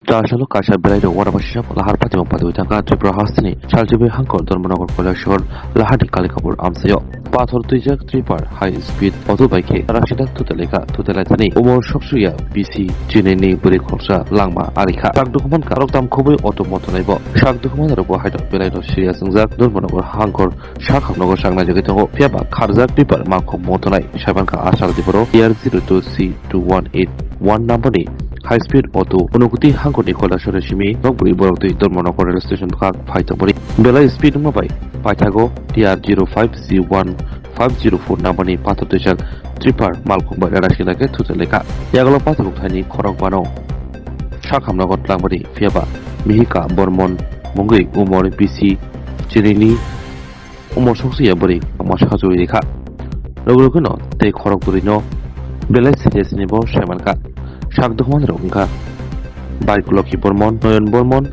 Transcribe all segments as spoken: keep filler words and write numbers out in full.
Chasalo kaisa belairok uanama sijak lahar patimung patwi thangkha Tripura hasteni Salchibai Hangkor Dharmanagar Kailasahar laharni Kalikapur amchaio. Pathor twijak tripper high speed auto bai khe raksina thutelai kha. Thutelai thani umor soksuya bisi chinini bwrwi khoroksa langma ari kha. Sak dukhuman karok tam khobwi auto motonaibo. Sak dukhuman rokbo haino belaino serious wngjak Dharmanagar Hangkor sak hamnogo saknai jagwi tongo. Phiyaba kharjak tripper mangkhok motonai saimankha Asar Diboro T R zero two C two one eight one number ni high speed auto Unokoti Hangkor ni Kailasahar simi nokbwi borok twi Dharmanagar rail station bwkhak phai tongmani. Belai speed wngma bai paithago T R zero five C one five zero four number ni pathor twijak tripper malkhung bai rana sila khe thutelai kha. Yagulo pathormung thaini khorok bano sak hamnogo twlangmani phiyaba Mihika Bormon mungwi umor bisi chinini umor soksuya bwrwi wngma sajagwi rikha. Logi logino tei khorok bwrwino belai serious ni bo saimankha. Sak dukhuman rok wngkha Baikoloki Bormon, Noyon Bormon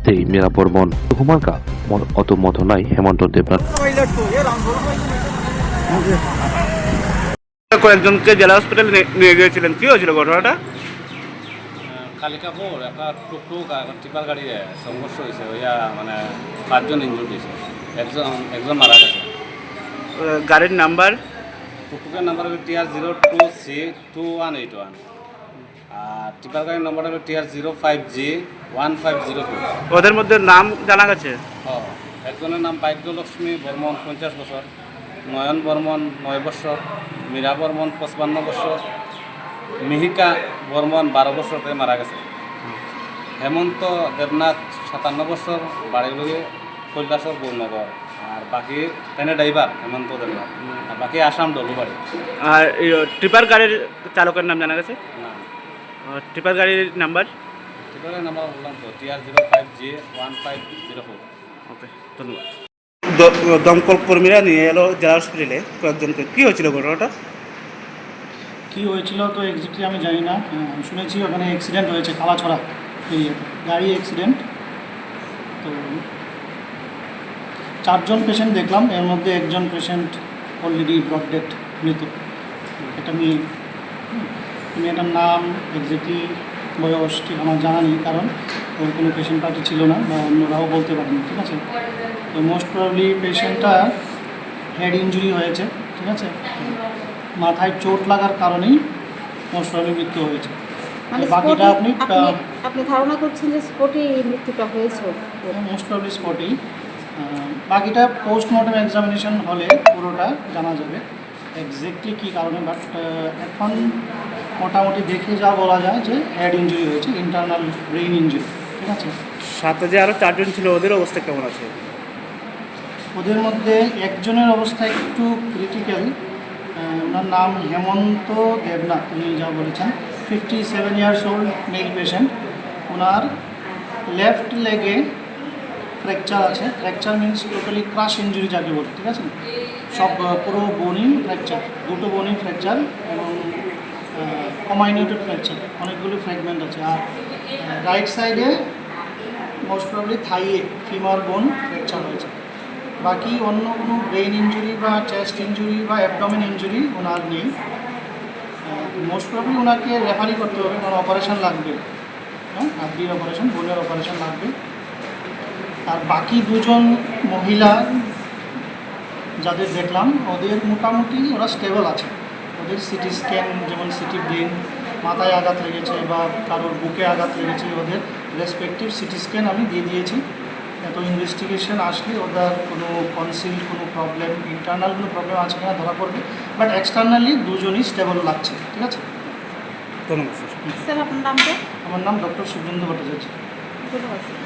tei Mira Bormon. Dukhuman ka mo-, auto motonai Hemonto Debnath. কয়েকজনকে জেলা হসপিটালে নে-, নিয়ে গিয়েছিলেন। কী হয়েছিল ঘটনাটা? আহ, কালিকাপুর একটা টুকটুক আর টিপার গাড়িয়ে সংঘর্ষ হয়েছে, হইয়া মানে পাঁচজন ইনজুর্ড হয়েছে, একজন, একজন মারা গেছে। আহ, গাড়ির নাম্বার? টুকটুকের নাম্বার হলো T R zero two C two one eight one। আর টিপার গাড়ির নম্বর হলো T R zero five G one five zero four। ওদের মধ্যে নাম জানা গেছে? হ্যাঁ, একজনের নাম ভাগ্যলক্ষ্মী বর্মন, পঞ্চাশ বছর, নয়ন বর্মন, নয় বছর, মীরা বর্মন, পঁচপান্ন বছর, মিহিকা বর্মন, বারো বছর, তাই মারা গেছে। হেমন্ত দেবনাথ, সাতান্ন বছর, বাড়ি হলো কৈলাসহর গৌরনগর। আর বাকি তেনে ড্রাইভার হেমন্ত দেবনাথ, আর বাকি আসাম ডলুবাড়ি। আর এই টিপার গাড়ির চালকের নাম জানা গেছে? না। আহ, টিপার গাড়ির নাম্বার? টিপার গাড়ির নাম্বার বললাম তো, T R zero five G one five zero four। ওকে, ধন্যবাদ। দ-, দমকল কর্মীরা নিয়ে এলো জেলা হসপিটালে কয়েকজনকে। কী হয়েছিল ঘটনাটা? কী হয়েছিল তো এক্স্যাক্টলি আমি জানি না। আহ, আমি শুনেছি ওখানে অ্যাক্সিডেন্ট হয়েছে কালাছড়া এরিয়াতে, গাড়ি অ্যাক্সিডেন্ট। তো চারজন পেশেন্ট দেখলাম, এর মধ্যে একজন পেশেন্ট অলরেডি ব্রড ডেড, মৃত। একটা মেয়ে। হুম। মেয়েটার নাম, এক্স্যাক্টলি বয়স ঠিক আমার জানা নেই, কারণ ওর কোনো পেশেন্ট পার্টি ছিল না বা অন্যরাও বলতে পারেনি, ঠিক আছে? তো মোস্ট প্রবাবলি পেশেন্টটা হেড ইনজুরি হয়েছে, ঠিক আছে? মাথায় চোট লাগার কারণেই মোস্ট প্রবাবলি মৃত্যু হয়েছে। মানে বাকিটা স্পটে আপনি, আপনি, আহ, আপনি ধারণা করছেন যে স্পটেই এই মৃত্যুটা হয়েছে? হ্যাঁ, মোস্ট প্রবাবলি স্পটেই। আহ, বাকিটা পোস্টমর্টম এক্সামিনেশন হলে পুরোটা জানা যাবে এক্স্যাক্টলি কী কারণে, বাট, আহ, এখন মোটামুটি দেখে যা বলা যায় যে হেড ইনজুরি হয়েছে, ইন্টারনাল ব্রেইন ইনজুরি, ঠিক আছে? সাথে যে আরও চারজন ছিল, ওদের অবস্থা কেমন আছে? ওদের মধ্যে একজনের অবস্থা একটু ক্রিটিক্যাল। আহ, ওনার নাম হেমন্ত দেবনাথ, উনি যা বলেছেন, fifty seven years old male patient. ওনার লেফট লেগে ফ্র্যাকচার আছে। Fracture means totally crash injury যাকে বলে, ঠিক আছে? সব, আহ, পুরো বোনই ফ্র্যাকচার, দুটো বোনই ফ্র্যাকচার এবং, আহ, কমাইনিউটেড ফ্র্যাকচার, অনেকগুলো ফ্র্যাগমেন্ট আছে। আর, আহ, রাইট সাইডে মোস্ট প্রবলি থাইয়ে ফিমার বোন ফ্র্যাকচার হয়েছে। বাকি অন্য কোনো ব্রেন ইনজুরি বা চেস্ট ইনজুরি বা অ্যাবডোমেন ইনজুরি ওনার নেই। আহ, মোস্ট প্রবলি ওনাকে রেফারই করতে হবে, কারণ অপারেশন লাগবে। হ্যাঁ, হাড্ডির অপারেশন, বোনের অপারেশন লাগবে। আর বাকি দুজন মহিলা যাদের দেখলাম, ওদের মোটামুটি ওরা স্টেবল আছে। ওদের সিটি স্ক্যান, যেমন সিটি ব্রেন, মাথায় আঘাত লেগেছে বা কারোর বুকে আঘাত লেগেছে, ওদের রেসপেক্টিভ সিটি স্ক্যান আমি দিয়ে দিয়েছি। এত ইনভেস্টিগেশন আসলে ওদের কোনো কনসিল কোনো প্রবলেম, ইন্টারনাল কোনো প্রবলেম আছে কিনা ধরা পড়বে। বাট এক্সটার্নালি দুজনই স্টেবল লাগছে, ঠিক আছে? ধন্যবাদ স্যার। স্যার, আপনার নামটা? আমার নাম ডক্টর শুভেন্দু ভট্টাচার্য। ধন্যবাদ স্যার।